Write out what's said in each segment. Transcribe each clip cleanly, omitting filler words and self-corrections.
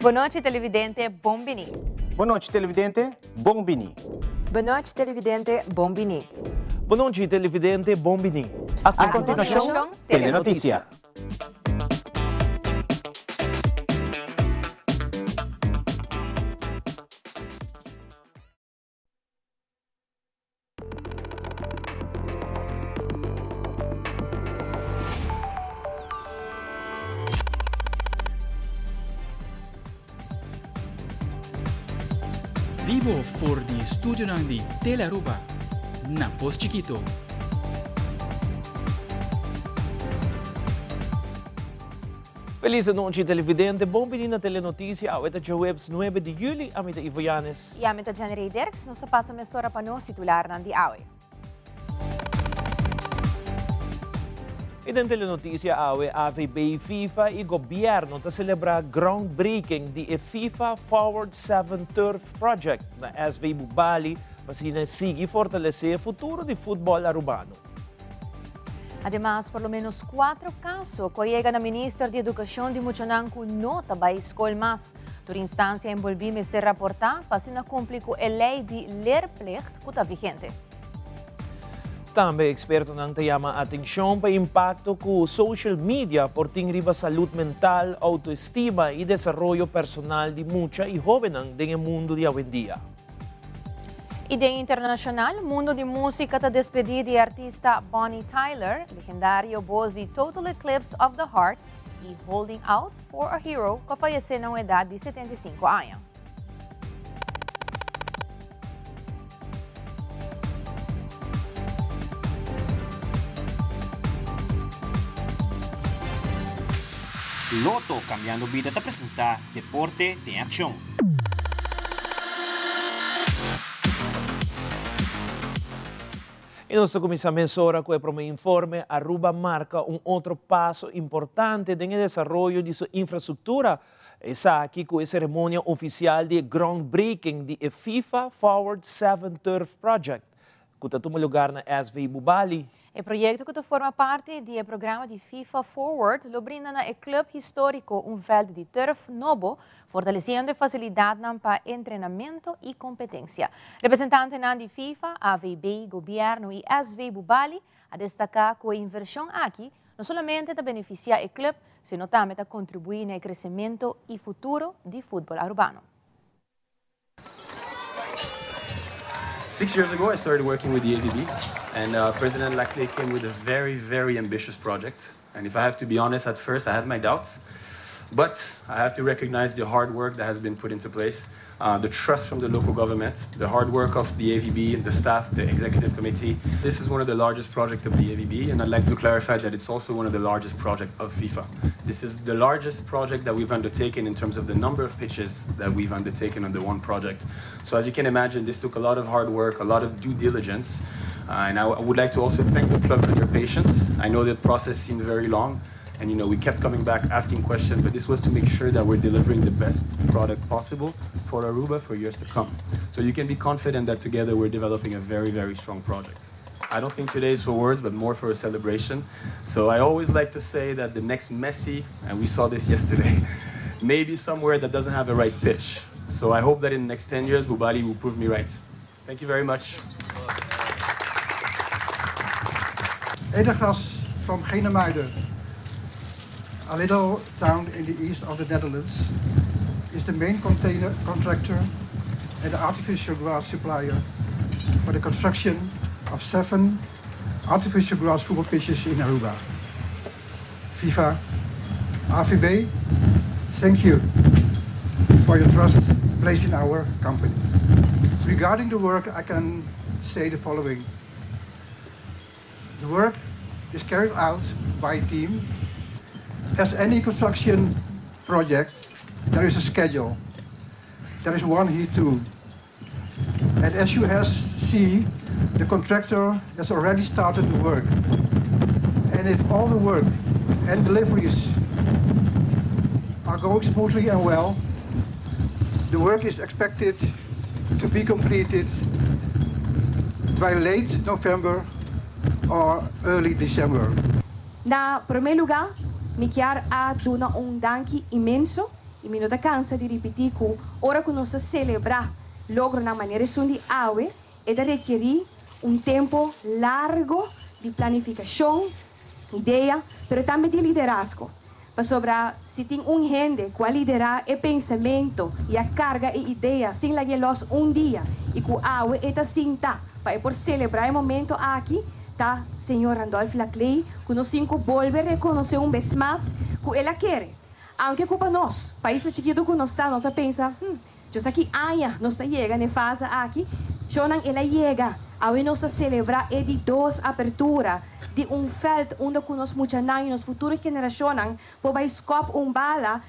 Bon nochi televidente, bon bini. Bon nochi televidente, bon bini. Bon nochi televidente, bon bini. Bon nochi televidente, bon bini. A continuacion, Telenoticia. Bibo for di studionan di Telearuba na Pos Chikito. Feliz anochi televidente, bon bini na Telenoticia, awe ta djaweps 9 di juli, ami ta Ivo Yanes. I ami ta Jenny Ray Dirks, nos ta pasa mesora pa nos titularnan di awe. I den Telenoticia awe, AVB, FIFA i Gobierno ta celebra groundbreaking di e FIFA Forward 7 Turf Project na SV Bubali pa asina sigui fortalece e futuro di futbol Arubano. Ademas, por lo menos cuatro caso cu a yega na Minister di Educacion di muchanan cu no ta bay scol mas. Tur instancia envolvi mester raporta pa asina cumpli cu e ley di leerplicht cu ta vigente. Tambe expertonan ta yama atencion pa e impacto cu social media por tin riba salud mental, autoestima y desaroyo personal di mucha y hobennan den e mundo di awendia. Y den internacional, mundo di musica ta despedi di e artista Bonnie Tyler, legendario voz di Total Eclipse of the Heart y Holding Out for a Hero, cu a fayece na un edad di 75 aña. Lotto Cambiando Bida ta presenta Deporte den Accion. Y nos ta cuminsa mesora cu e prome informe, Aruba marca un otro paso importante den e desaroyo di su infrastructura, esaki cu e ceremonia oficial di e groundbreaking di e FIFA Forward 7 Turf Project, cu ta tuma lugar na SV Bubali. E proyecto cu ta forma parti di e programa di FIFA Forward lo brinda na e club historico un veld di turf nobo, fortaleciendo e facilidadnan pa entrenamento y competencia. Representantenan di FIFA, AVB, Gobierno y SV Bubali a destaca cu e inversion aki no solamente ta beneficia e club, sino tambe ta contribui na e crecemento y futuro di futbol Arubano. 6 years ago, I started working with the AVB, and President Laclé came with a very, very ambitious project. And if I have to be honest, at first I had my doubts. But I have to recognize the hard work that has been put into place, the trust from the local government, the hard work of the AVB and the staff, the executive committee. This is one of the largest projects of the AVB, and I'd like to clarify that it's also one of the largest projects of FIFA. This is the largest project that we've undertaken in terms of the number of pitches that we've undertaken on the one project. So as you can imagine, this took a lot of hard work, a lot of due diligence. And I would like to also thank the club for their patience. I know the process seemed very long, and we kept coming back asking questions, but this was to make sure that we're delivering the best product possible for Aruba for years to come. So you can be confident that together we're developing a very, very strong project. I don't think today is for words, but more for a celebration. So I always like to say that the next Messi, and we saw this yesterday, may be somewhere that doesn't have a right pitch. So I hope that in the next 10 years, Bubali will prove me right. Thank you very much. Edelgras from Genemuiden, a little town in the east of the Netherlands, is the main container contractor and the artificial grass supplier for the construction of seven artificial grass football pitches in Aruba. FIFA, AVB, thank you for your trust placed in our company. Regarding the work, I can say the following. The work is carried out by a team. As any construction project, there is a schedule. There is one here too. And as you has see, the contractor has already started the work. And if all the work and deliveries are going smoothly and well, the work is expected to be completed by late November or early December. Na prome lugar, mi kier a duna un danki inmenso Y mi no ta cansa di ripiti cu ora cu nos ta celebra logronan manera esun di awe, e ta rekeri un tempo largo di planificacion, idea, pero tambe di liderazgo. Pasobra si tin un hende cu a lidera e pensamento y a carga e idea sin lag'e los un dia y cu awe e ta sinta pa e por celebra e momento aki, ta señor Randolph Laclay cu nos tin cu bolbe reconoce un bes mas cu el a kere. Aunke cu pa nos, pais ta chikito cu nos ta, nos a pensa, Hm, djos aki aña nos ta yega n'e fase aki. Shownan el a yega. Awe nos ta celebra e di dos apertura di un veld unda cu nos muchanan y nos futuro generacionnan por bay scop un bala,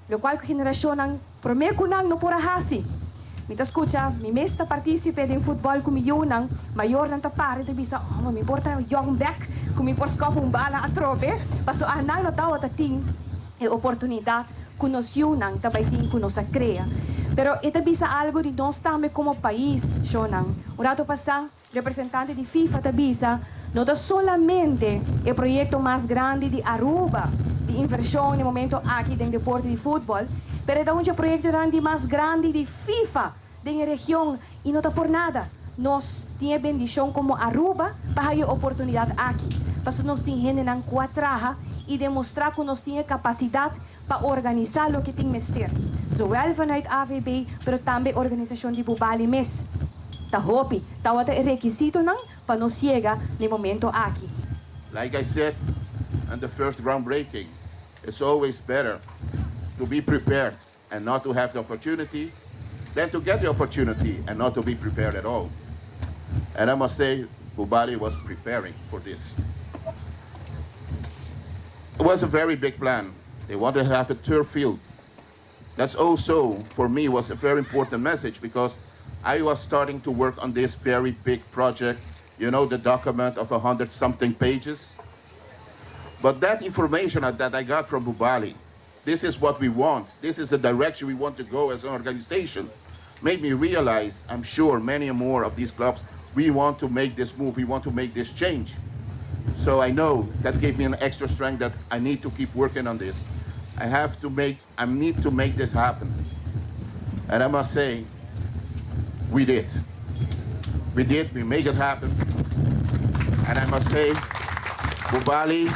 locual cu generacionnan prome cu nan no por a haci. Mi ta scucha, mi mes ta participe den futbol cu mi yiunan, mayornan ta para y ta bisa, oh, ma mi por ta yong bek cu mi por scop un bala atrobe, paso anan no tawata tin e oportunidad cu nos yiunan ta bay tin cu nos a crea. Pero e ta bisa algo di nos tambe como pais, shownan. Un rato pasa, representante di FIFA ta bisa, no ta solamente e proyecto mas grandi di Aruba di inversion na e momento aki den deporte di futbol, pero e ta un dje proyectonan di mas grandi di FIFA den e region y no ta por nada. Nos tin e bendicion como Aruba pa haya e oportunidad aki, pasobra nos tin hendenan cu a traha y demostra cu nos tin e capacidad pa organisa loke tin mester, zowel vanuit AVB pero tambe organisacion di Bubali mes. Ta hopi tawata e rekisitonan pa nos yega na e momento aki. Like I said on the first groundbreaking, it's always better to be prepared and not to have the opportunity than to get the opportunity and not to be prepared at all. And I must say, Bubali was preparing for this. It was a very big plan. They wanted to have a turf field. That's also, for me, was a very important message because I was starting to work on this very big project, you know, the document of 100-something pages. But that information that I got from Bubali, this is what we want, this is the direction we want to go as an organization, made me realize, I'm sure many more of these clubs, we want to make this move, we want to make this change. So I know that gave me an extra strength that I need to keep working on this. I have to make, I need to make this happen. And I must say, we did. We did, we make it happen. And I must say, Bubali,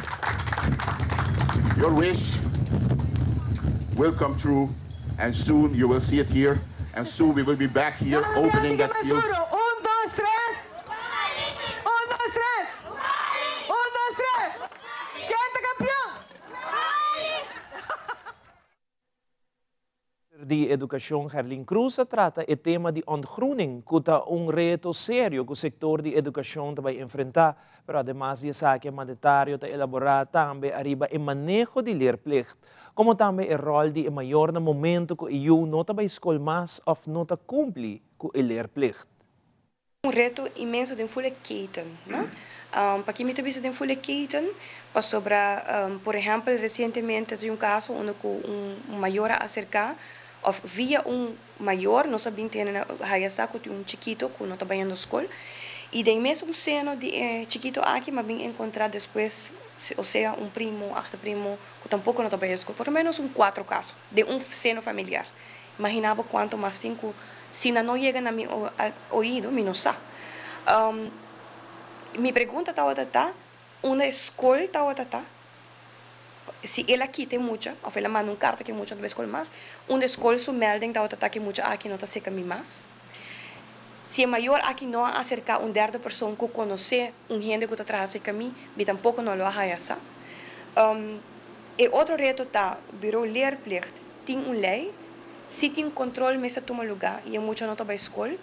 your wish will come true, and soon you will see it here, and soon we will be back here opening that field. Un, dos, tres. Un, dos, tres. Un, dos, tres. Ken ta campeon? Minister di Educacion Gerlin Croes a trata e tema di ontgroening cu ta un reto serio cu sector di educacion ta bay enfrenta, pero ademas di esaki e mandatario ta elabora tambe ariba e maneho di leerplicht, como tambe e rol di e mayor na momento cu e yiu no ta bay scol mas of no ta cumpli cu e leerplicht. Un reto inmenso den ful e keten, no? Paki mi ta bisa den ful e keten? Pasobra, por ehempel, recientemente tin un caso unda cu un mayor a acerca, of via un mayor nos a bin tene haya sa cu tin un chikito cu no ta bayendo scol, y den mesun seno di e chikito aki mi a bin encontra despues, osea un primo, achterprimo, cu tampoco no ta bayendo scol. Por lo menos un cuatro caso den un seno familiar. Imagina bo cuanto mas tin cu si nan no yega na mi oido, mi no sa. Mi pregunta tawata ta, unda e scol tawata ta? Si el a kita e mucha, of el a manda un carta cu e mucha no ta bay scol mas, unda e scol su melding tawata ta cu e mucha aki no ta seca mi mas? Si e mayor aki no a acerca un derde persoon cu conoce un hende cu ta traha seca mi, mi tampoco no lo a haya sa. E otro reto ta, Bureau Leerplicht tin un ley, si tin control mester tuma luga y e mucha no ta bay scol,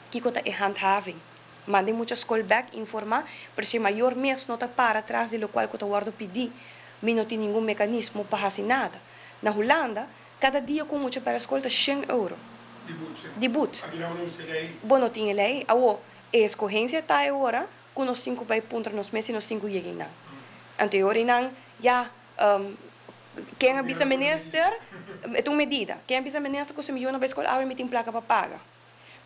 kico ta e handhaving? Manda e mucha scol bek, informa, pero si e mayor mes no ta para tras di locual cu ta wordo pidi, mi no tin ningun mecanismo pa haci nada. Na Hulanda, cada dia cu un mucha perde scol ta shen euro. Di boet. Bo no tin e ley. Awo, e escogencia ta e ora cu nos tin cu bay puntra nos mes si nos tin cu yega eynan. Anto e ora eynan, ya, Ken a bisa minister, e ta un medida, ken a bisa minister ku si mi yu no bai skol awe mi tin plaka pa paga.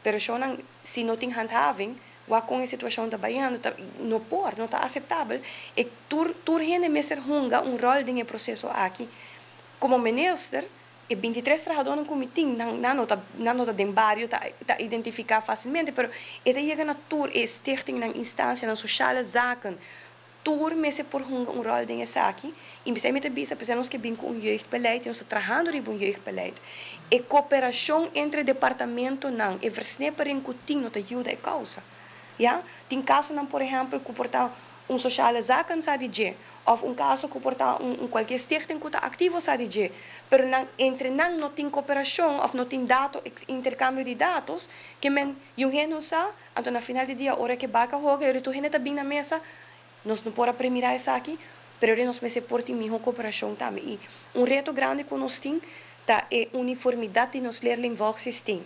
Pero shownan si no tin handhaving, wak kon e situashon ta bayando, ta no por, no ta aseptabel. E tur tur hende mester hunga un ròl den e proseso aki. Komo minister, E 23 trahadónan ku mi tin, nan nan no ta nan no ta den bario ta ta identifiká fásilmente, pero e ta yega na tur e stichtingnan, instansianan, sociale zaken, tur mester por hunga un ròl den esaki. I p'esei mi ta bisa, p'esei nos ke bin ku un jeugdbeleid i nos ta trahando riba un jeugdbeleid. E koperashon entre departamentonan, e versnippering ku tin no ta yuda e kousa. Ya, tin kasonan por ehèmpel ku por ta un sociale zaken sa di dje, òf un kaso ku por ta un un kualkier stichting ku ta aktivo sa di dje, pero nan entre nan no tin koperashon òf no tin dato, interkambio di datos, ke men yu hende no sa, anto na final di dia ora ke baka hoga e tur hende ta bin na mesa, nos no por a premirá esaki, pero ora nos mester por tin mihó koperashon tambe. I un reto grandi ku nos tin ta e uniformidat di nos leerlingvolgsysteem.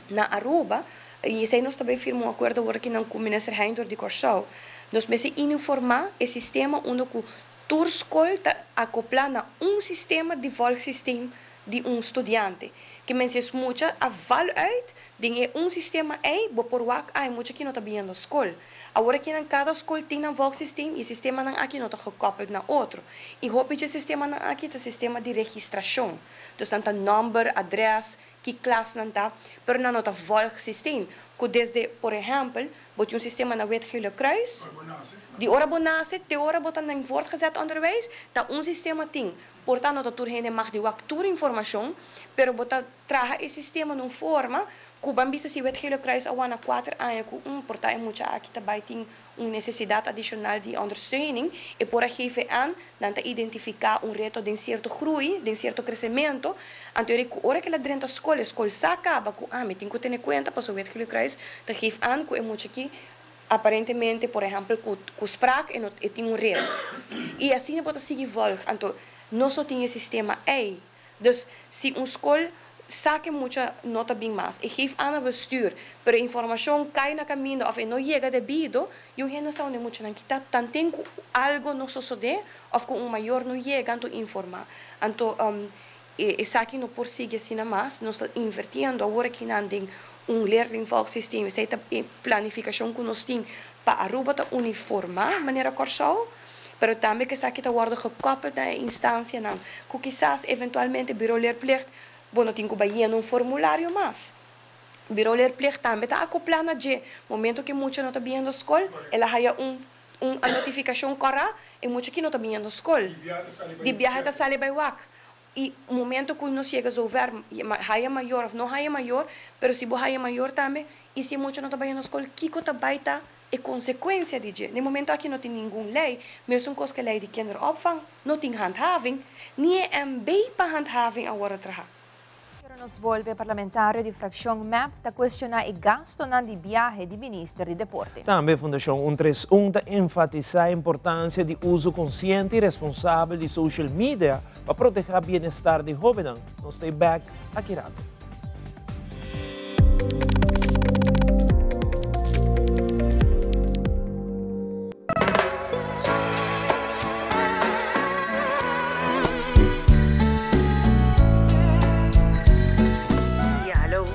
Na Aruba, y esey nos ta bay firma un acuerdo awor aki nan cu Minister Heindorf di Corsou, nos mester uniforma e sistema unda cu tur scol ta acopla na un sistema di volgsysteem di un studiante. Ke men si es mucha a val uit den e un sistema ey, bo por wak, ay mucha aki no ta biniendo scol. Awor aki nan cada scol tin nan volgsysteem y e sistemanan aki no ta gekoppeld na otro. Y hopi dje sistemanan aki ta sistema di registracion. Dus nan ta nomber, adres, ki klas nan ta, pero nan no ta volg systeem, ku desde, por ehèmpel, bo tin un sistema na Wit Gele Kruis, di ora bo nase te ora bo ta na voortgezet onderwijs, ta un sistema tin. Por ta no ta tur hende mag di wak tur informashon, pero bo ta traha e sistema na un forma ku ban bisa si Wit Gele Kruis a wana kuater aña ku un por ta e mucha aki ta bai tin un nesesidat adishonal di ondersteuning, e por a geef aan, nan ta identifiká un reto den sierto groei, den sierto kresementu, anto e ku ora ku el a drenta skol, e skol sa kaba ku ah, mi tin ku tene kuenta pasobra Wit Gele Kruis ta geef aan ku e mucha aki aparentemente, por ehèmpel, ku ku spraak e no e tin un reto. I asina bo ta sigui vòlg, anto nos no tin e sistema ei. Dus si un skol sa ke mucha no ta bin mas, e geef aan na bestuur, pero e informashon kai na kaminda òf e no yega debido, yu hende no sa unda e muchanan kita, tanten ku algo no sosodé òf ku un mayor no yega anto informá. Anto esaki no por sigui asina mas, nos ta invertiendo awor akinan den un leerlingvolgsysteem, esei ta e planifikashon ku nos tin pa Aruba ta uniformá manera Kòrsou. Pero tambe ku esaki ta wòrdu gekoppeld na e instansianan ku kisas eventualmente Bureau Leerplicht bo no tin ku bai yena un formulario mas. Bureau Leerplicht tambe ta akoplá na dje. Momento ku e mucha no ta biniendo skol, el a haya un un notifikashon kòrá, e mucha aki no ta biniendo skol. Di biaha ta sali bai wak. I momento ku nos yega zover, haya mayor òf no haya mayor, pero si bo haya mayor tambe, i si e mucha no ta bayendo skol, kiko ta bai ta E konsekuensia di dje. Na e momento aki no tin ningun lei, mesun kos ku e lei di kinderopvang, no tin handhaving, ni e MB pa handhaving a wòrdu traha. Pero nos bolbe parlamentario di frakshon mep ta kuestioná e gastonan di biahe di minister di deporte. Tambe Fundashon Un Tres Un ta enfatisá e importansia di uso konsiente i responsabel di social media pa protehá bienestar di hóbennan. Nos ta e bèk aki rato. Ja, hallo.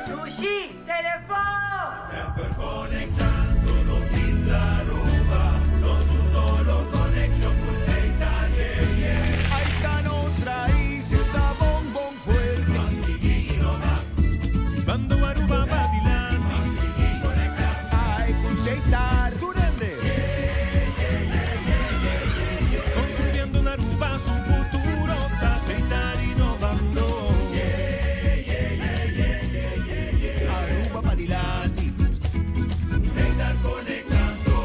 Dushi, telefon! Semper conectando nos isla Aruba, nos un solo conexion cu Seitar, yeah, yeah. Ahí ta nos raiz, e ta bon bon fuerte. Pa sigui innova. Bando Aruba pa dilanti. Pa sigui conecta. Ay cu Seitar. Tur hende. Yeah, yeah, yeah, yeah, yeah, yeah, yeah. Construyendo un Aruba su futuro ta Seitar innovando. Yeah, yeah, yeah, yeah, yeah, yeah, yeah. Aruba pa dilanti. Seitar conectando.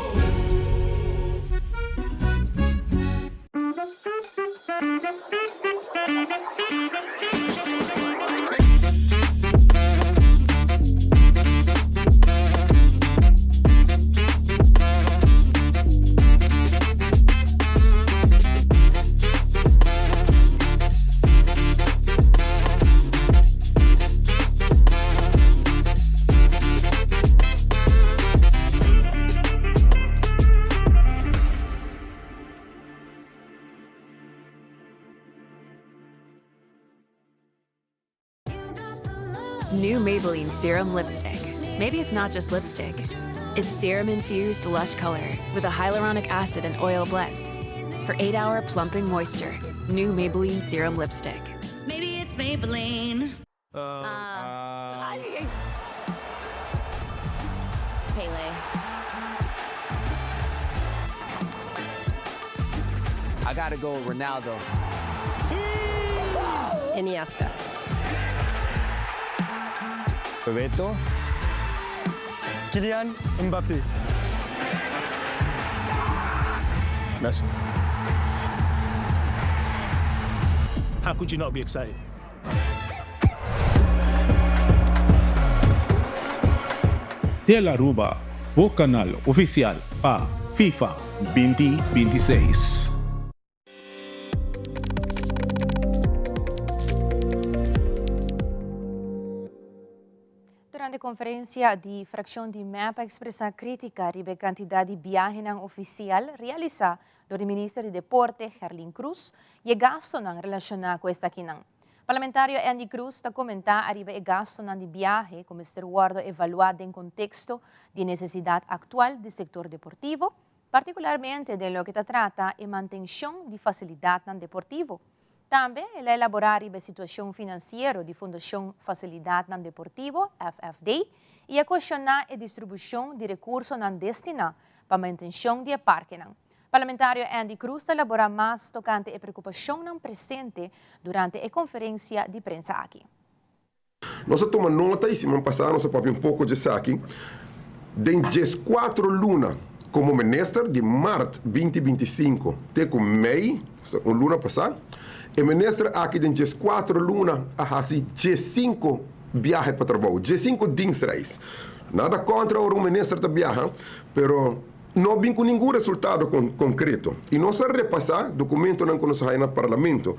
New Maybelline Serum Lipstick. Maybe it's not just lipstick. It's serum-infused lush color with a hyaluronic acid and oil blend. For 8-hour plumping moisture, new Maybelline Serum Lipstick. Maybe it's Maybelline. Pele. I gotta go with Ronaldo. Iniesta. Bebeto. Kylian Mbappé. Messi. How could you not be excited? Tele Aruba, bo canal oficial pa FIFA 2026. Durante conferencia di fraccion di MEP a expresa critica riba e cantidad di biahenan oficial realisa dor di Minister di Deporte Gerlin Croes y e gastonan relaciona cu esakinan. Parlamentario Endy Croes ta comenta ariba e gastonan di biahe cu mester wordo evalua den contexto di e necesidad actual di sector deportivo, particularmente den loke ta trata e mantencion di facilidadnan deportivo. Tambe el a elaborá riba e situashon finansiero di Fundashon Fasilidatnan Deportivo, FFD, i a kuestioná e distribushon di rekursonan destiná pa mantenshon di e parkenan. Parlamentario Endy Croes ta elaborá mas tokante e preokupashonnan presente durante e konferensia di prensa aki. Nos a tuma nota y siman pasa nos a papia un poco djesaki, den djescuatro luna como minister di maart 2025 te cu mei, esta un luna pasa, e minister aki den djescuatro luna a haci djescinco biahe pa trabou, djescinco dienstreis. Nada contra ora un minister ta biaha, pero no bin cu ningun resultado concreto. Y nos a repasa documentonan cu nos a haya na Parlamento.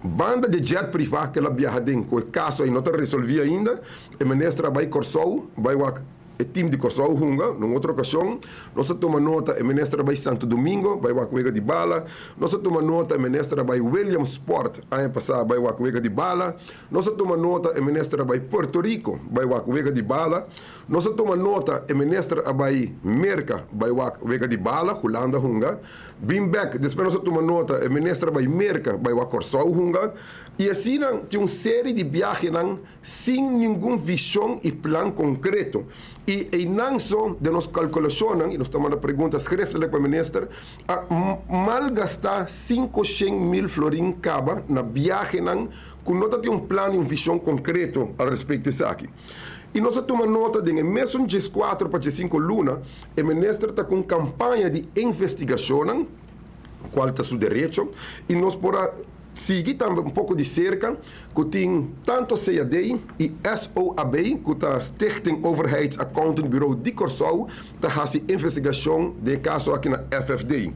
Banda di e jet privá ku el a biaha den ku e kaso ei no ta resolví ainda, e minister a bai Kòrsou bai wak e tim di Kòrsou hunga. Na un otro okashon nos a tuma nota e minister a bai Santo Domingo bai wak wega di bala. Nos a tuma nota e minister a bai Williamsport aña pasá bai wak wega di bala. Nos a tuma nota e minister a bai Puerto Rico bai wak wega di bala. Nos a tuma nota e minister a bai Merka bai wak wega di bala, Hulanda hunga. Bin bek, despues nos a tuma nota e minister a bai Merka bai wak Kòrsou hunga. I asina tin un seri di biahenan sin ningun vishon i plan konkreto. I einan so den nos kalkulashonnan, i nos ta manda pregunta schriftelijk pa minister, a malgastá 500.000 florin kaba na biahenan ku no ta tin un plan i un vishon konkreto al respekto esaki. I nos a tuma nota den e mesun 14 pa 15 luna e minister ta ku un kampaña di investigashonnan, kual ta su derecho, i nos por a sigui tambe un poko di serka ku tin tanto CAD i SOAB, ku ta Stichting Overheids Accountant Bureau di Kòrsou, ta hasi investigashon den e kaso aki na FFD.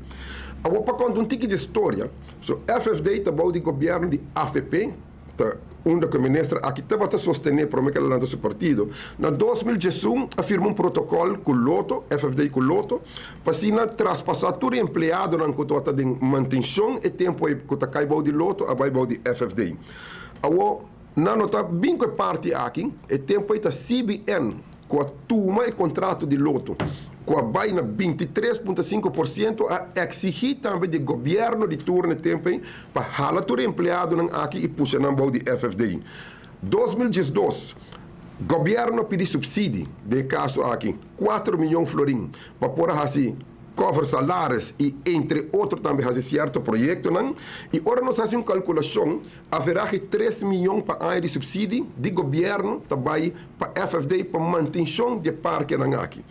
Awor pa konta un tiki di storia, so FFD ta bou di gobièrnu di avp, Ta unda ku e minister aki tabata sostené promé ku el a lanta su partido. Na 2011 a firma un protokòl ku Lotto, FFD ku Lotto, pa asina traspasá tur e empleadonan ku tabata den mantenshon e tempu ei ku ta kai bou di Lotto a bai bou di FFD. Awor nan no ta bin ku e parti aki, e tempu ei ta CBN ku a tuma e kontrato di Lotto ku a bai na 23.5% a eksigí tambe di gobièrnu di turno e tempu ei pa hala tur e empleadonan aki i pusha nan bou di FFD. 2012, Gobièrnu a pidi supsidi, den e kaso aki kuater miyon florin, pa por a hasi cover salaris i entre otro tambe hasi sierto proyektonan. I ora nos hasi un kalkulashon, averahe tres miyon pa aña di supsidi di gobièrnu ta bai pa FFD pa mantenshon di e parkenan aki,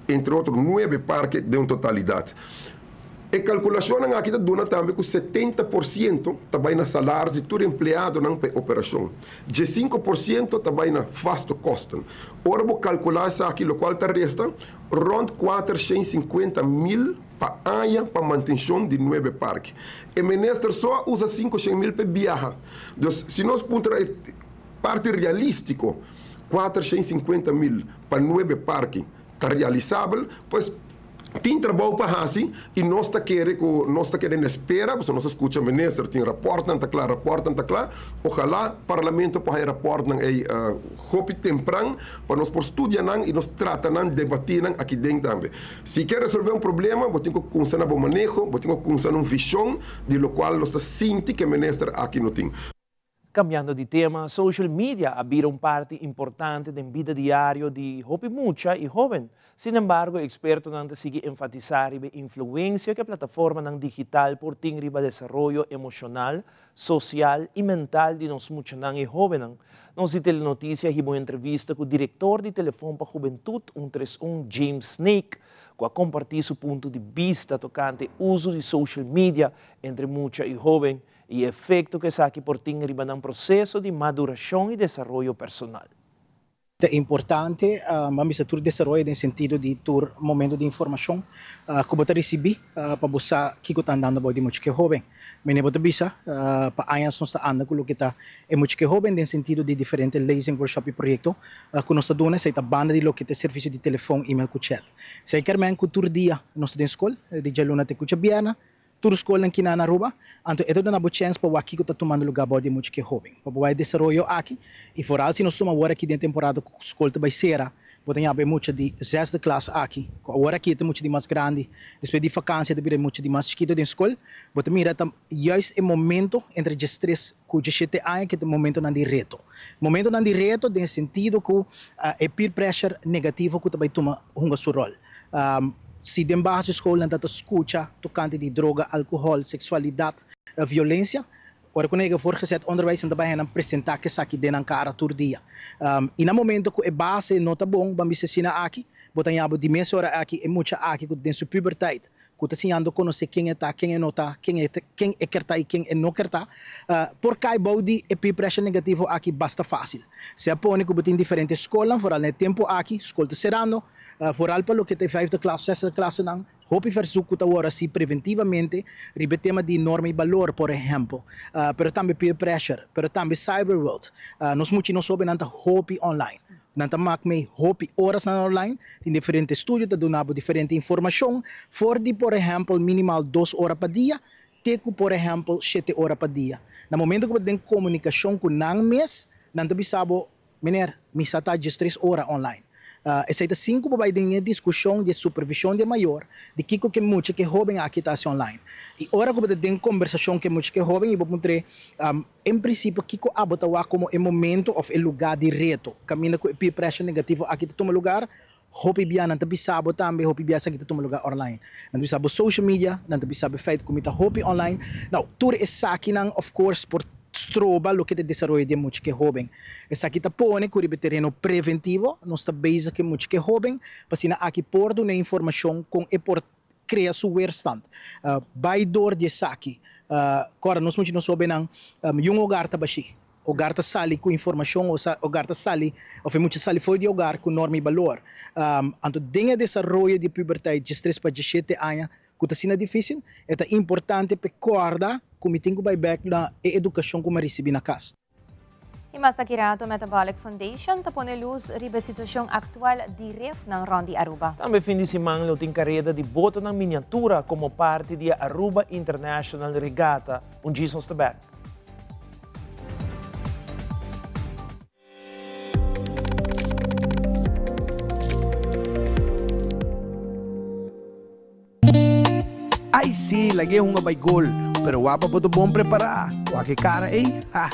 entre otro nuebe parke den un totalidat. E kalkulashonnan aki ta duna tambe ku 70% ta bai na salaris di tur empleadonan pa e operashon. 15% ta bai na vaste kosten. Ora bo kalkulá esaki lokual ta resta rònt 450 mil pa aña pa mantenshon di nuebe parke. E minister so a usa 500 mil pa biaha. Dus si nos puntra e parti realístiko, 450 mil pa nuebe parke ta realisabel, pues tin trabou pa hasi i nos ta kere ku nos ta kere na espera, pasobra nos a skucha minister tin rapòrtnan ta kla, rapòrtnan ta kla. Ojalá parlamento por haña rapòrtnan ei hopi tempran pa nos por studia nan i nos trata nan, debatí nan aki den tambe. Si ke resolvé un problema, bo tin ku kumsa na bo maneho, bo tin ku kumsa na un vishon di lokual nos ta sinti ku e minister aki no tin. Cambiando di tema, social media a bira un parti importante den bida diario di hopi mucha y hoben. Sin embargo, expertonan ta sigui enfatisa riba e influencia cu e plataformanan digital por tin riba desaroyo emocional, social y mental di nos muchanan y hobennan. Nos di Telenoticia hiba un entrevista cu director di Telefon pa Hubentud 131 James Snake, cu a comparti su punto di bista tocante uzo di social media entre mucha y hoben y e efecto cu esaki por tin riba nan proceso di maduracion y desaroyo personal. Ta importante pa mester tur desaroyo den sentido di tur momento di informacion cu bo ta ricibi pa bo sa kico ta andando bou di mucha ke hoben. Mene bo ta bisa pa añas nos ta anda cu loke ta e mucha ke hoben den sentido di diferente lezing, workshop y proyecto cu nos ta duna. Esey ta banda di loke ta e servicio di telefon, email cu chat. Esey kier men cu tur dia nos ta den scol, di djaluna te cu djabièrnè. Tur skolnan kina na Aruba, anto e ta duna bo chèns pa wak kiko ta tumando lugá bou di e mucha ku e hóben, pa bo wak e desaroyo aki. I foral si nos tuma awor aki den temporada ku skol ta bai sera, bo ta ñaba e mucha di zesde klas aki, ku awor aki e ta mucha di mas grandi, despues di fakansia e ta bira e mucha di mas chikito den skol. Bo ta mira ta juist e momento entre diestres ku diesshete aña ku ta momentonan di reto. Momentonan di reto den e sentido ku e peer pressure negativo ku ta bai tuma hunga su ròl. Si den basisschool nan ta ta scucha tocante di droga, alcohol, sexualidad, violencia, ora cu nan yega voortgezet onderwijs nan ta bay nan presenta cu esaki den nan cara tur dia. Y na momento cu e base no ta bon, ban bisa asina aki, bo ta ña bo di mes ora aki e mucha aki cu ta den su puberteit, cu ta siñando conoce ken e ta, ken e no ta, ken e ken e kier ta y ken e no kier ta, por cay bou di e peer pressure negativo aki basta facil. Se a pone cu bo tin diferente scolnan, vooral na e tempo aki, scol ta cerando, Vooral pa loke ta e vijfde klas, zesde klasenan, hopi verzoek ku ta wòrdu hasi preventivamente riba e tema di norma i balor, por ehèmpel. Pero tambe peer pressure, pero tambe cyberworld. Nos mucha i nos hóbennan ta hopi online. Nan ta mak mei hopi orasnan online. Tin diferente estudio ta duna bo diferente informashon for di, por ehèmpel, minimal dos ora pa dia te ku, por ehèmpel, shete ora pa dia. Na momento ku bo ta den komunikashon ku nan mes, nan ta bisa bo, Meneer, mi sa ta diestres ora online. Esei ta sin ku bo bai den e diskushon di e supervishon di e mayor di kiko ku e mucha ku e hóben aki ta hasi online. I ora ku bo ta den kombersashon ku e mucha ku e hóben i bo puntr'é, En prinsipio kiko abo ta wak komo e momento òf e lugá di reto kaminda ku e peer pressure negativo aki ta tuma lugar? Hopi bia nan ta bisa bo tambe, hopi bia esaki ta tuma lugar online. Nan ta bisa bo social media, nan ta bisa bo e feit ku mi ta hopi online. Nou, tur esakinan of course por stroba loke ta e desaroyo di e mucha ku e hoben. Esaki ta pone ku riba e tereno preventivo nos ta bezig ku e mucha ku e hoben pa asina aki por duna e informashon kon e por krea su weerstand. Bai dor di esaki. Kòrda nos mucha nos hobennan, yun hogar ta bashí. Hogar ta sali ku informashon, hogar ta sali òf e mucha sali for di hogar ku norma i balor. Anto den e desaroyo di puberteit diestres pa diesshete aña ku ta asina difísil, e ta importante pa e kòrda ku mi tin ku bai bèk na e edukashon ku mi a risibí na kas. I mas aki rato Metabolic Foundation ta pone lus riba e situashon aktual di refnan rònt di Aruba. Tambe fin di siman lo tin kareda di botonan miniatura komo parti di e Aruba International Regatta. Un djis nos ta bèk. Ai sí, lag'é hunga bai gol, pero wak pa bo ta bon prepará. Wak e kara ei, ha!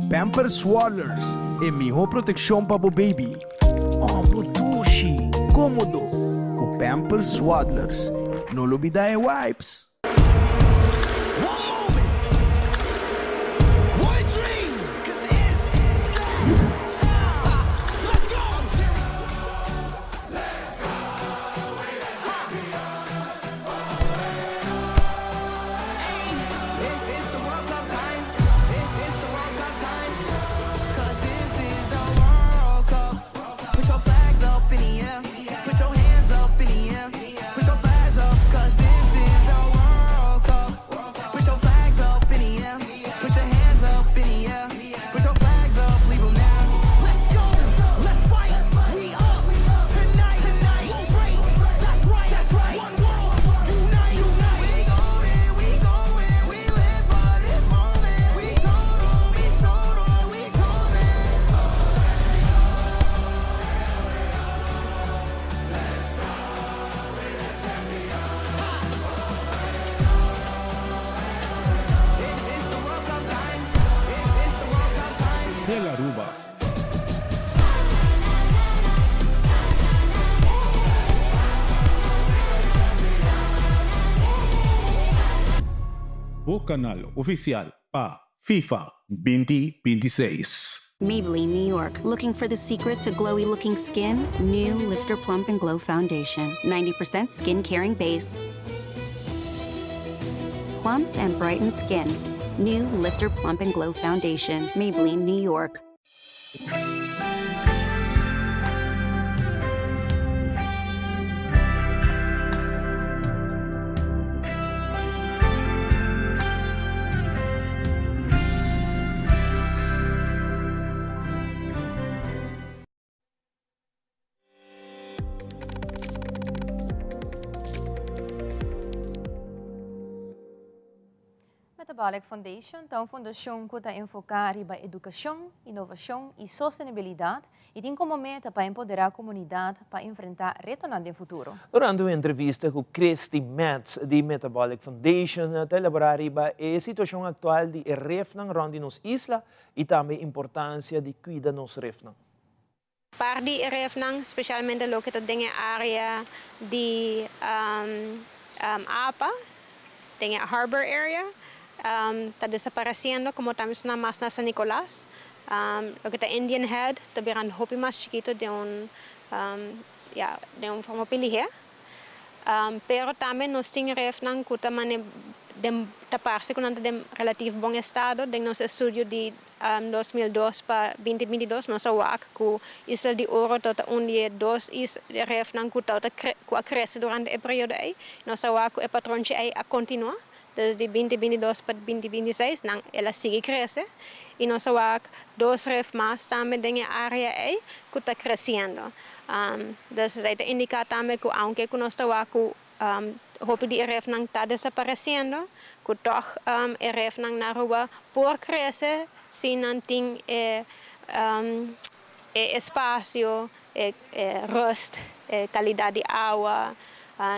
Pampers Swaddlers, e mihó protekshon pa bo baby. Oh, bo dushi, kómodo, ku Pampers Swaddlers. No lubidá e wipes! Bo kanal ofisial pa FIFA 2026. Maybelline New York. Looking for the secret to glowy looking skin? New Lifter Plump and Glow Foundation. 90% skin caring base. Plumps and brightens skin. New Lifter Plump and Glow Foundation. Maybelline New York. Metabolic Foundation ta un fundashon ku ta enfoká riba edukashon, inovashon i sostenibilidat i tin komo meta pa empoderá komunidat pa enfrentá retonan den futuro. Durante un entrevista ku Christy Metz di Metabolic Foundation ta elaborá riba e situashon aktual di e refnan rònt di nos isla i tambe importansia di kuida nos refnan. Par di e refnan, spesialmente loke ta den e área di apa, den e harbor area, ta desaparesiendo, komo tambe esnan mas na San Nicolas. Loke ta Indian Head ta birando hopi mas chikito den un, ya, den un forma hopi lihé. Pero tambe nos tin refnan ku ta mane den ta parse ku nan ta den relatief bon estado. Den nos estudio di 2002 pa 2022 nos a wak ku Isla di Oro tabata un di e dos refnan ku tabata ku a krese durante e periodo ei. Nos a wak ku e patronchi ei a kontinua desde 2022 pa 2026 nan el a sigui krese i nos a wak dos ref mas tambe den e área ei ku ta kresiendo. Dus esei ta indiká tambe ku aunke ku nos ta wak ku hopi di e refnan ta desaparesiendo, ku tòg e refnan na Aruba por krese si nan tin e e espasio, e rust, e kalidat di awa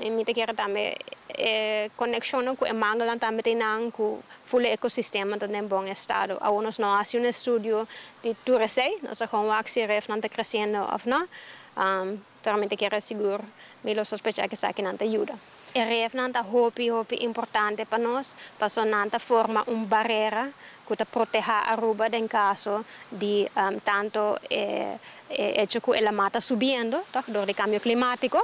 i mi ta kere tambe e konekshonnan ku e mangelnan tambe tin nan ku ful e ekosistema ta den bon estado. Awor nos no hasi un estudio di tur esei, nos a gewoon wak si e refnan ta kresiendo òf no, pero mi ta kere sigur mi lo sospecha ku esakinan ta yuda. E refnan ta hopi hopi importante pa nos paso nan ta forma un barera ku ta protehá Aruba den kaso di tanto e echo ku e lamá ta subiendo tòg dor di kambio klimátiko.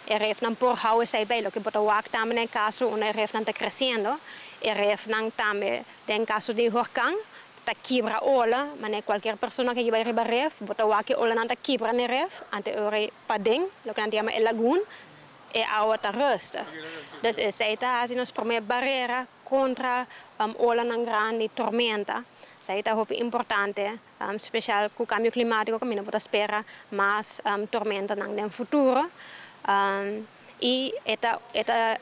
E refnan por hou esei bei loke bo ta wak tambe den kaso unda e refnan ta kresiendo. E refnan tambe den kaso di horkan ta kibra ola manera kualkier persona ke bai riba ref bo ta wak e olanan ta kibra na e ref ante ora e paden loke nan ta yama e lagoon e awa ta rustig. Dus esei ta hasi nos prome barera kontra olanan grandi, tormenta. Esei ta hopi importante, spesial ku kambio klimatiko kaminda bo ta spera mas tormentanan den futuro. I e ta e ta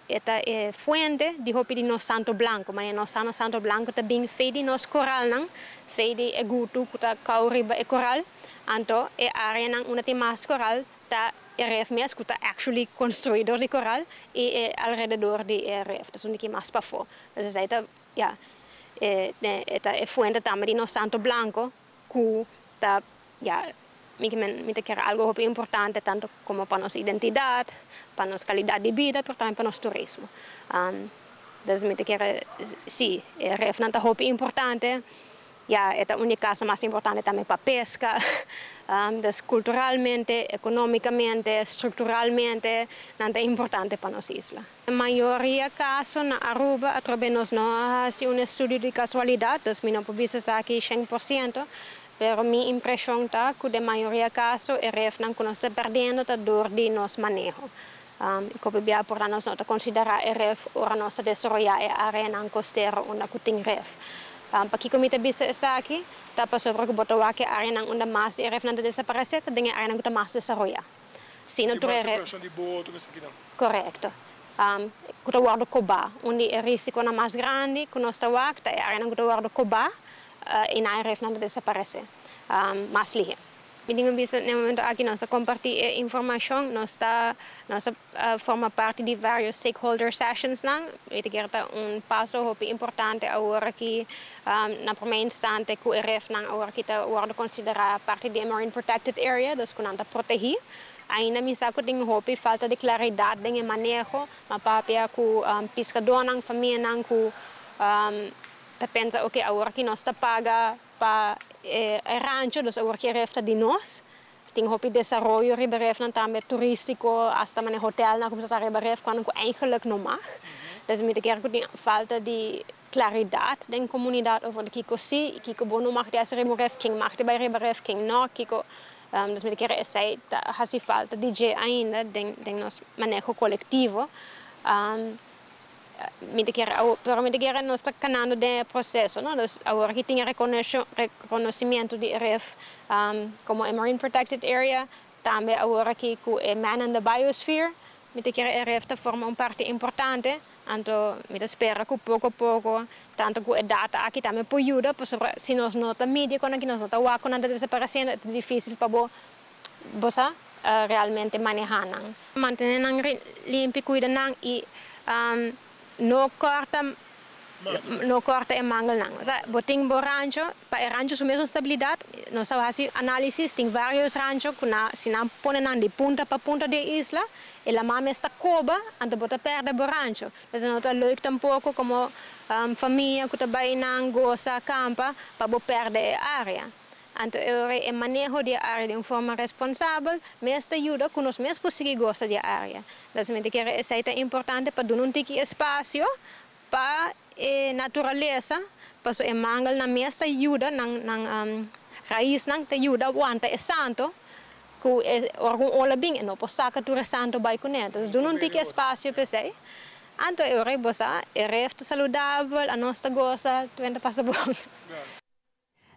e ta e fuente di hopi di nos santo blanko. Manera nos sa nos santo blanko ta bin fei di nos koralnan, fei di e gutu ku ta kou riba e koral. Anto e areanan unda tin mas koral Ta e ref mes ku ta actually construi dor di koral i e alrededor di e ref ta esun di ki mas pafó. Dus esei ta ya e e ta e fuente tambe di nos santo blanco ku ta ya mi ke men mi ta kere algo hopi importante tanto komo pa nos identidat, pa nos kalidat di bida pero tambe pa nos turismo. Dus mi ta kere si e refnan ta hopi importante. Ya e ta un di kasa mas importante tambe pa peska. Dus kulturalmente, ekonomikamente, strukturalmente nan ta importante pa nos isla. E mayoria kaso na Aruba atrobe nos no a hasi un estudio di kasualidat, dus mi no por bisa esaki 100%, pero mi impreshon ta ku den mayoria kaso e refnan ku nos ta perdiendo ta dor di nos maneho. I kopi bia por nos no ta konsiderá e ref ora nos ta desaroyá e areanan kostero unda ku tin ref. Pakiko mi ta bisa esaki? Ta pasobra ku bo ta wak e areanan unda mas di e refnan ta desaparesé ta den e areanan ku ta mas desaroyá. Si no tur e ref. Korekto. Ku ta wòrdu kobá. Un di e risikonan mas grandi ku nos ta wak ta e areanan ku ta wòrdu kobá i nan e refnan ta desaparesé mas lihé. Mi tin ku bisa na e momento aki nos a kompartí e informashon, nos ta nos a forma parti di vários stakeholder sessionsnan. Mi ta kere ta un paso hopi importante awor aki na promé instante ku e refnan awor aki ta wòrdu konsiderá parti di e marine protected area, dus ku nan ta protehí. Ainda mi sa ku tin hopi falta di klaridat den e maneho, m'a papia ku piskadónan, famianan ku ta pensa oke awor aki nos ta paga pa e rancho, dus awor ki e ref ta di nos. Tin hopi desaroyo riba e refnan tambe turístiko, asta manera hotelnan a kuminsá traha riba ref kuando ku eigenlijk no mag. Dus mi ta kere ku tin falta di klaridat den komunidat over di kiko si i kiko bo no mag di hasi riba un ref, ken mag di bai riba ref, ken no, kiko. Dus mi ta kere esei ta hasi falta di dje ainda den den nos maneho kolektivo. Mi ta kere awor, pero mi ta kere nos ta kanando den e proseso, no? Dus awor aki tin e rekonosimiento di e ref komo e Marine Protected Area, tambe awor aki ku e Man in the Biosphere, mi ta kere e ref ta forma un parti importante, anto mi ta spera ku poko poko, tanto ku e data aki tambe por yuda, pasobra si nos no ta midi kon aki, nos no ta wak kon nan ta desaparesiendo, e ta difisil pa bo bo sa realmente maneha nan. Mantene nan limpi, cuida nan y no corta no corta e mangelnan. Osea, bo tin bo rancho, pa e rancho su mesun stabilidad, nos a haci analisis, tin varios rancho cu na si nan pone nan di punta pa punta di e isla, e lama mes ta coba, anto bo ta perde bo rancho. Entonces no ta leuk tampoco como famia cu ta bay nan goza, campa, pa bo perde e area. Anto e ora e maneho di e área di un forma responsabel mes ta yuda ku nos mes por sigui gosa di e área. Nos mi ta kere esei ta importante pa duna un tiki espasio pa e naturalesa, pasobra e mangelnan mes ta yuda, nan nan raisnan ta yuda wanta e santo ku e ora ku un ola bin e no por saka tur e santo bai kuné. Entonces duna un tiki espasio pa esei. Anto e ora bo sa e ref ta saludabel, anos ta gosa, tur ta pasa bon.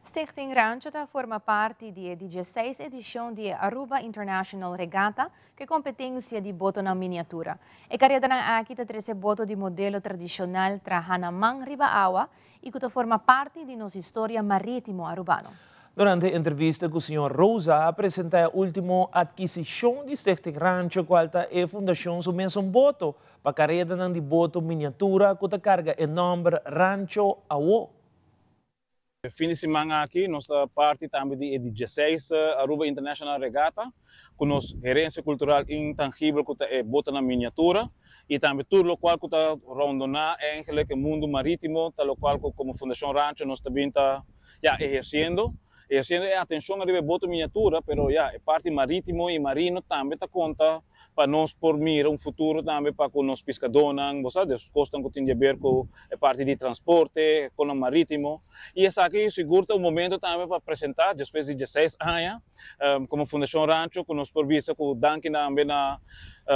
Stichting Rancho ta forma parti di e dieseis edicion di e Aruba International Regatta, cu e competencia di botonan miniatura. E caredanan aki ta trece boto di modelo tradicional traha na man riba awa y cu ta forma parti di nos historia maritimo Arubano. Durante e entrevista cu señor Rosa a presenta e ultimo adquisicion di Stichting Rancho cual ta e fundacion su mesun boto pa caredanan di boto miniatura cu ta carga e nomber Rancho Awo. E fin di siman aki nos ta parti tambe di e di dieseis Aruba International Regatta ku nos herensia kultural intangibel ku ta e botonan miniatura i tambe tur lokual ku ta rondoná eigenlik e mundu marítimo ta lokual ku komo Fundashon Rancho nos ta bin ta ya ehersiendo. Ehersiendo e atenshon ariba e boto miniatura pero ya e parti marítimo i marino tambe ta konta pa nos por mira un futuro tambe pa ku nos piskadónan, bo sa, des kosnan ku tin di aber ku e parti di transporte, konan marítimo. I esaki sigur ta un momento tambe pa presentá despues di dieseis aña komo Fundashon Rancho ku nos por bisa ku danki tambe na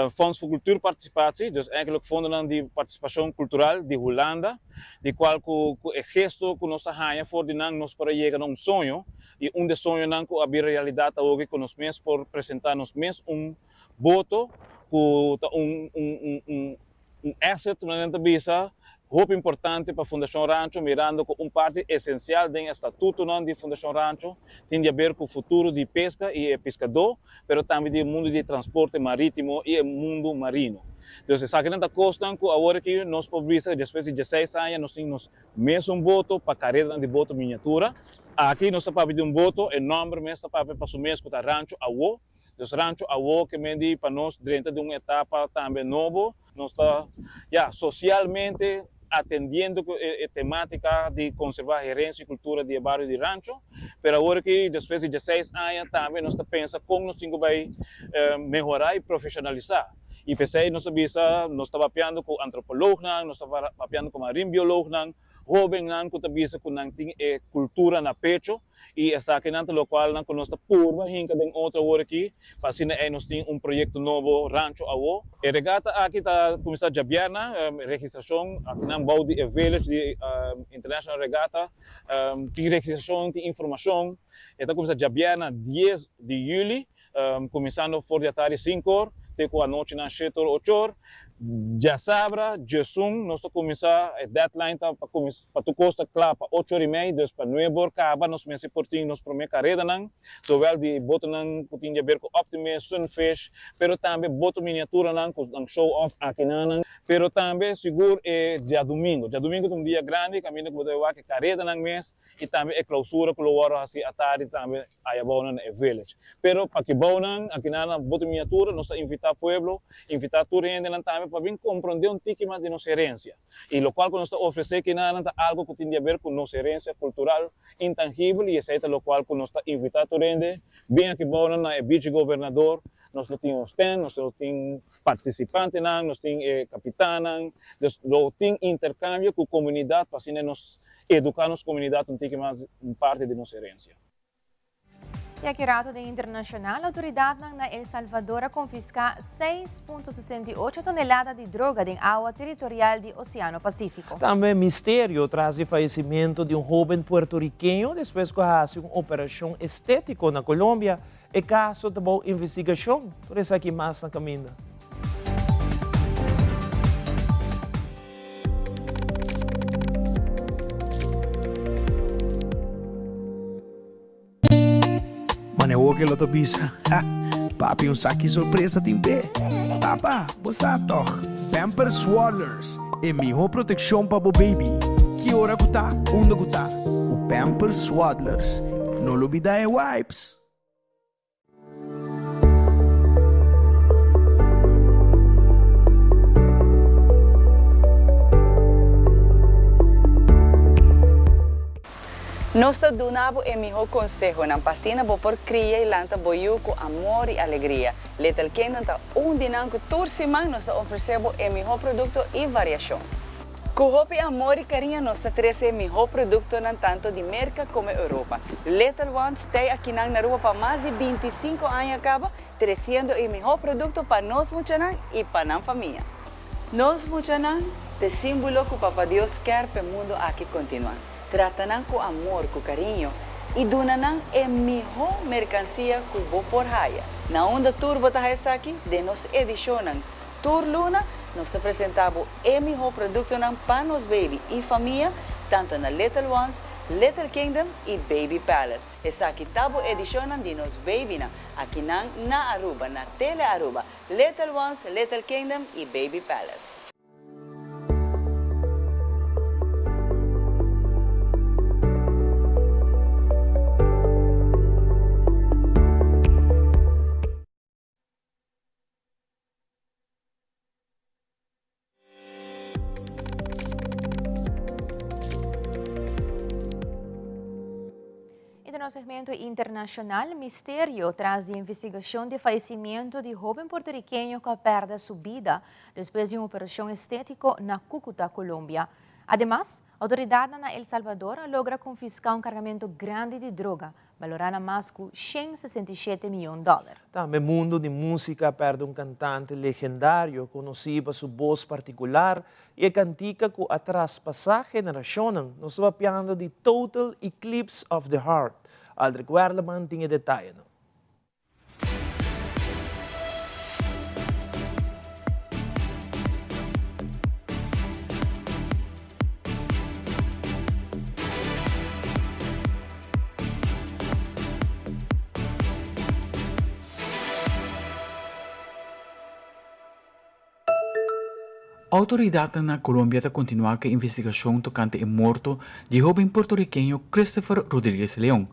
Fonds voor Cultuurparticipatie, dus eigenlijk fondonan di partisipashon kultural di Hulanda, di kual ku ku e gesto ku nos a haña for di nan nos por a yega na un soño I un de soñonan ku a bira realidat awor ku nos mes por presentá nos mes un boto ku ta un un un un asset manera nan ta bisa hopi importante pa Fundashon Rancho mirando ku un parti esensial den e statutonan di Fundashon Rancho tin di aber ku futuro di peska i e piskadó pero tambe di e mundu di transporte marítimo i e mundu marino. Dus esakinan ta kosnan ku awor aki nos por bisa despues di dieseis aña nos tin nos Mesun boto pa kareranan di boto miniatura. Aki nos ta papia di un boto, e nòmber mes ta papia pa su mes ku ta Rancho Awo. Dus Rancho Awo ke men di pa nos drenta den un etapa tambe nobo. Nos ta, ya, sosialmente atendiendo ku e temátika di konservá herensia i kultura di e bario di Rancho. Pero awor aki, despues di dieseis aña, tambe nos ta pensa kon nos tin ku bai mehorá i profeshonalisá. I p'esei nos ta bisa, nos ta papiando ku antropolognan, nos ta papiando ku marinbiolognan, hóbennan ku ta bisa ku nan tin e kultura na pecho i esakinan ta lokualnan ku nos ta purba hinka den otro awor aki pa asina ei nos tin un proyekto nobo Rancho Awo. E regata aki ta kuminsá djabièrnè, registrashon akinan bou di e village di International Regatta tin registrashon, tin informashon. E ta kuminsá djabièrnè dies di yüli. Kuminsando for di atardi sinku or te ku anochi nan shete or ocho or. Djasabra djesun nos ta kuminsá, e deadline ta pa kuminsá pa tur kos ta kla pa ocho ora i mei, dus pa nuebe or kaba nos mester por tin nos promé karedanan, zowel di botonan ku tin di aber ku Optimist, Sunfish, pero tambe boto miniaturanan ku nan show off akinanan. Pero tambe sigur e djadumingu. Djadumingu ta un dia grandi kaminda ku bo ta wak e karedanan mes i tambe e klausura ku lo wòrdu hasi atardi tambe Aya bounan na e village. Pero pa ki bounan, akinan na boto miniatura, nos ta invitá pueblo, invitá tur hendenan tambe pa bin komprondé un tiki mas di nos herensia. I lokual ku nos ta ofresé kinanan ta algu ku tin di aber ku nos herensia kultural intangibel i esei ta lokual ku nos ta invitá tur hende bin aki bounan na e Beach Gobernador. Nos lo tin un stand, nos lo tin partisipantenan, nos tin e kapitannan, dus lo tin interkambio ku komunidat pa asina nos eduká nos komunidat un tiki mas un parti di nos herensia. Y aki rato den internacional, autoridadnan na El Salvador a confisca 6.68 tonelada di droga den awa territorial di Oceano Pacifico. Tambe misterio tras di fayecimento di un hoben puertorriqueño despues cu a haci un operacion estetico na Colombia. E caso ta bou investigacion. Tur esaki mas na caminda. Mane woke lo ta bisa, Ha, papi un saki sorpresa tin p'e. Papa, bo sa tog? Pampers Swaddlers, e miho protekshon pa bo baby. Ki ora ku ta, unda ku ta, ku Pampers Swaddlers. No lubida e wipes! Nos ta duna bo e mihó konsehonan pa asina bo por kria i lanta bo yu ku amor i alegria. Little Kingdom ta un di nan ku tur siman nos ta ofresé bo e mihó produkto i variashon. Ku hopi amor i kariño nos ta trese e mihó produktonan tanto di Merka komo Europa. Little Ones tei akinan na Aruba pa mas di 25 aña kaba, tresiendo e mihó produkto pa nos muchanan i pa nan famia. Nos muchanan t'e símbolo ku Papa Dios kèr p'e mundu aki kontinuá. Trata nan ku amor, ku kariño i duna nan e mihó merkansia ku bo por haya. Na unda tur bo ta haya esaki? Den nos edishonnan Tur luna nos ta presenta bo e miho productonan pa nos baby y famia tanto na Little Ones, Little Kingdom y Baby Palace. Esaki ta bo edicionnan di nos babynan akinan na Aruba na Tele Aruba, Little Ones, Little Kingdom y Baby Palace. Y den nos segmento internacional, misterio tras di investigacion di fallecimiento di hoben puertorriqueño cu a perde su bida despues di un operacion estetico na Cúcuta, Colombia. Ademas, autoridadnan na El Salvador a logra confisca un cargamento grandi di droga Balorá na mas ku 167 mion dòler. Tambe mundo di músika a pèrdè un kantante legendario konosí pa su bos partikular i e kantika ku a traspasá generashonnan. Nos ta papiando di Total Eclipse of the Heart. Aldrich Werleman tin e detayenan. Outoridatnan na Colombia ta kontinuá ku e investigashon tokante e morto di e hóben puertorikeño Christopher Rodriguez Leon,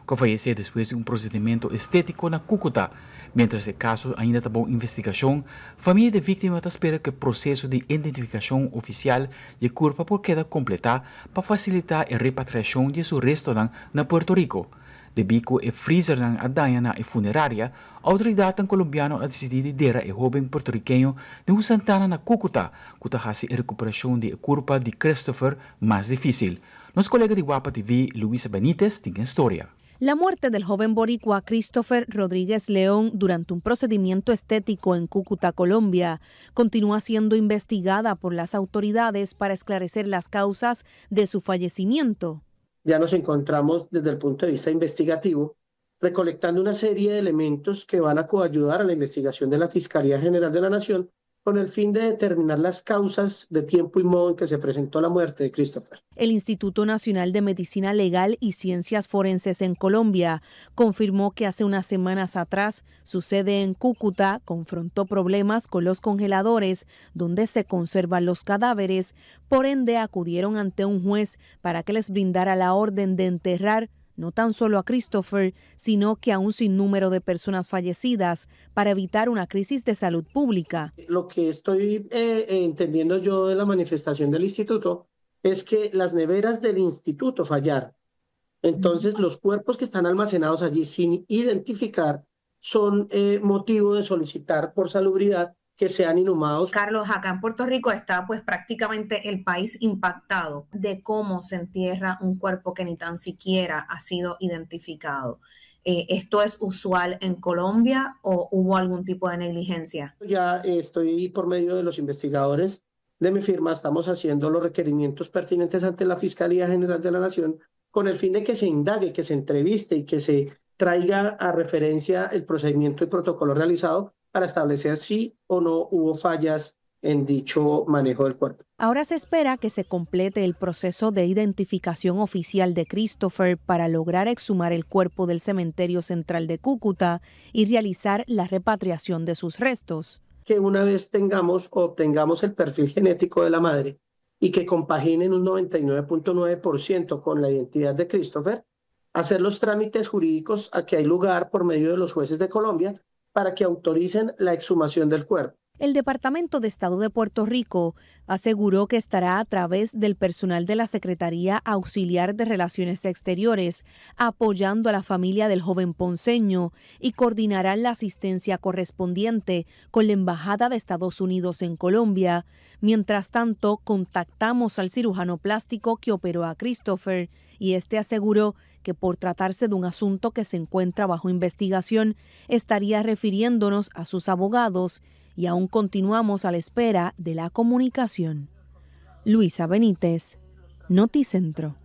ku a fayesé despues di un prosedimentu estétiko na Cúcuta. Miéntras e kaso ainda ta bou investigashon, famia di e víktima ta spera ku e proseso di identifikashon ofisial di e kurpa por keda kompletá pa fasilitá e repatriashon di e su restonan na Puerto Rico. Debí ku e freezernan a daña na e funeraria, outoridatnan kolombiano a disidí di dera e hóben puertorikeño den un santana na Cúcuta, ku ta hasi e rekuperashon di e kurpa di Christopher mas difísil. Nos kolega di Wapa TV, Luisa Benitez, tin e storia. La muerte del joven boricua Christopher Rodríguez León durante un procedimiento estético en Cúcuta, Colombia, continúa siendo investigada por las autoridades para esclarecer las causas de su fallecimiento. Ya nos encontramos desde el punto de vista investigativo recolectando una serie de elementos que van a coayudar a la investigación de la Fiscalía General de la Nación con el fin de determinar las causas de tiempo y modo en que se presentó la muerte de Christopher. El Instituto Nacional de Medicina Legal y Ciencias Forenses en Colombia confirmó que hace unas semanas atrás su sede en Cúcuta confrontó problemas con los congeladores donde se conservan los cadáveres, por ende acudieron ante un juez para que les brindara la orden de enterrar no tan solo a Christopher, sino que a un sinnúmero de personas fallecidas para evitar una crisis de salud pública. Lo que estoy eh, entendiendo yo de la manifestación del instituto es que las neveras del instituto fallaron. Entonces, los cuerpos que están almacenados allí sin identificar son eh, motivo de solicitar por salubridad que sean inhumados. Carlos, acá en Puerto Rico está pues prácticamente el país impactado de cómo se entierra un cuerpo que ni tan siquiera ha sido identificado. Eh, ¿Esto es usual en Colombia o hubo algún tipo de negligencia? Ya estoy por medio de los investigadores de mi firma, estamos haciendo los requerimientos pertinentes ante la Fiscalía General de la Nación con el fin de que se indague, que se entreviste y que se traiga a referencia el procedimiento y protocolo realizado para establecer si o no hubo fallas en dicho manejo del cuerpo. Ahora se espera que se complete el proceso de identificación oficial de Christopher para lograr exhumar el cuerpo del cementerio central de Cúcuta y realizar la repatriación de sus restos. Que una vez tengamos o obtengamos el perfil genético de la madre y que compaginen un 99.9% con la identidad de Christopher, hacer los trámites jurídicos a que hay lugar por medio de los jueces de Colombia para que autoricen la exhumación del cuerpo. El Departamento de Estado de Puerto Rico aseguró que estará a través del personal de la Secretaría Auxiliar de Relaciones Exteriores apoyando a la familia del joven ponceño y coordinará la asistencia correspondiente con la Embajada de Estados Unidos en Colombia. Mientras tanto, contactamos al cirujano plástico que operó a Christopher y este aseguró que por tratarse de un asunto que se encuentra bajo investigación, estaría refiriéndonos a sus abogados y aún continuamos a la espera de la comunicación. Luisa Benítez, Noticentro.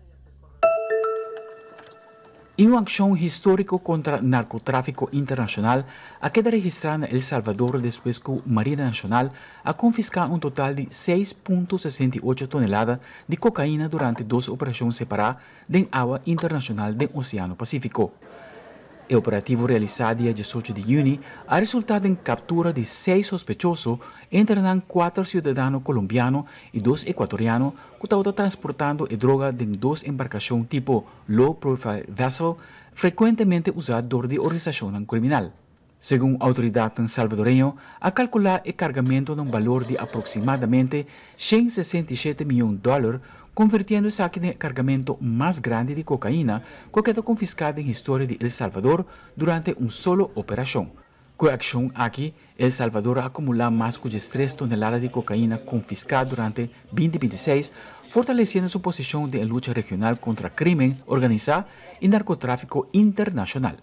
Y un akshon históriko kontra narkotráfiko internashonal a keda registrá na El Salvador despues ku Marina Nashonal a konfiská un total di seis punto 68 tonelada di kokaina durante dos operashon separá den awa internashonal den Oseano Pasífiko. E operativo realisá dia diesocho di yüni a resultá den kaptura di seis sospechoso, entre nan kuater siudadano kolombiano i dos ekuatoriano ku tabata transportando e droga den dos embarkashon tipo low profile vessel frekuentemente usá dor di organisashonnan kriminal. Segun outoridatnan salvadoreño a kalkulá e kargamentu na un balor di aproksimadamente 167 mion dòler, konvertiendo esaki den e kargamentu mas grandi di kokaina ku a keda konfiská den historia di El Salvador durante un solo operashon. Ku e akshon aki, El Salvador a akumulá mas ku 13 tonelada di kokaina konfiská durante 2026, fortalesiendo su posishon den e lucha regional kontra krímen organisá i narkotráfiko internashonal.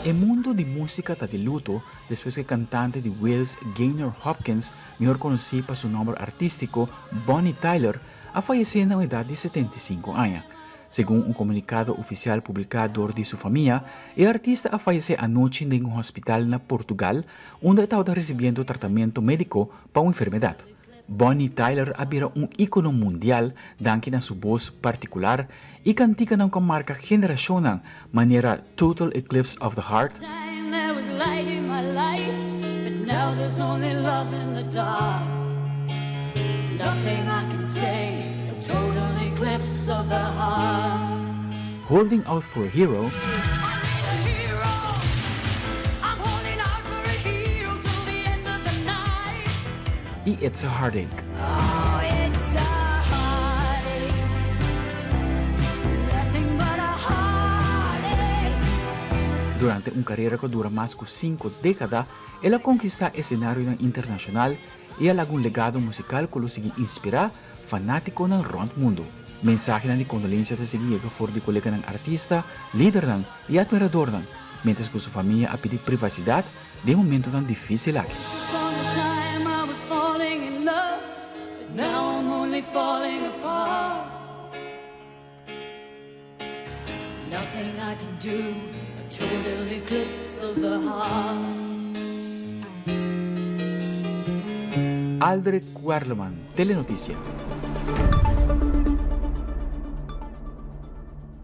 E mundu di músika ta di luto despues ku e kantante di Wales Gaynor Hopkins, mihor konosí pa su nòmber artístiko Bonnie Tyler, a fayesé na un edat di 75 aña. Segun un komunikado ofisial publiká dor di su famia, e artista a fayesé anochi den un hospital na Portugal unda e tabata risibiendo tratamentu médiko pa un enfermedat. Bonnie Tyler a bira un íkono mundial danki na su bos partikular i kantikanan ku a marka generashonnan manera Total Eclipse of the Heart, Holding Out for a Hero, i It's a Heartache. Durante un karera ku a dura mas ku sinku dékada, el a konkistá esenarionan internashonal i a laga un legado musikal ku lo sigui inspirá fanátikonan rònt mundu. Mensahenan di kondolensia ta sigui yega for di koleganan artista, lidernan i atmiradornan, miéntras ku su famia a pidi privasidat den momentonan difísil aki. nothing I can do. A total eclipse of the heart. Aldrich Werleman, Telenoticia.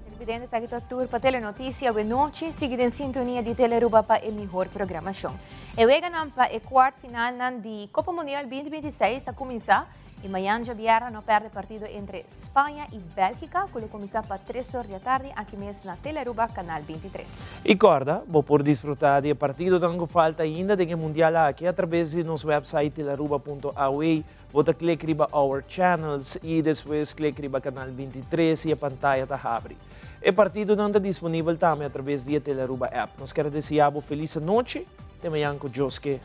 Televidente, esaki ta tur pa Telenoticia awe nochi. Sigui den sintonia di Telearuba pa e mihor programacion. E weganan pa e kwart finalnan di Copa Mundial 2026 a cuminsa y mañan djabièrnè no perde partido entre Spaña y Bélgica cu lo cuminsa pa tres or di atardi aki mes na Telearuba Canal 23. Y corda, bo por disfruta di e partidonan cu falta ainda den e Mundial aki a traves di nos website telearuba punto aw. Bo ta click riba Our Channels y despues click riba Canal 23 y e pantaya ta habri. E partidonan ta disponibel tambe a traves di e Telearuba app. Nos kier a desea bo feliz anochi. Te mañan cu Dios ke.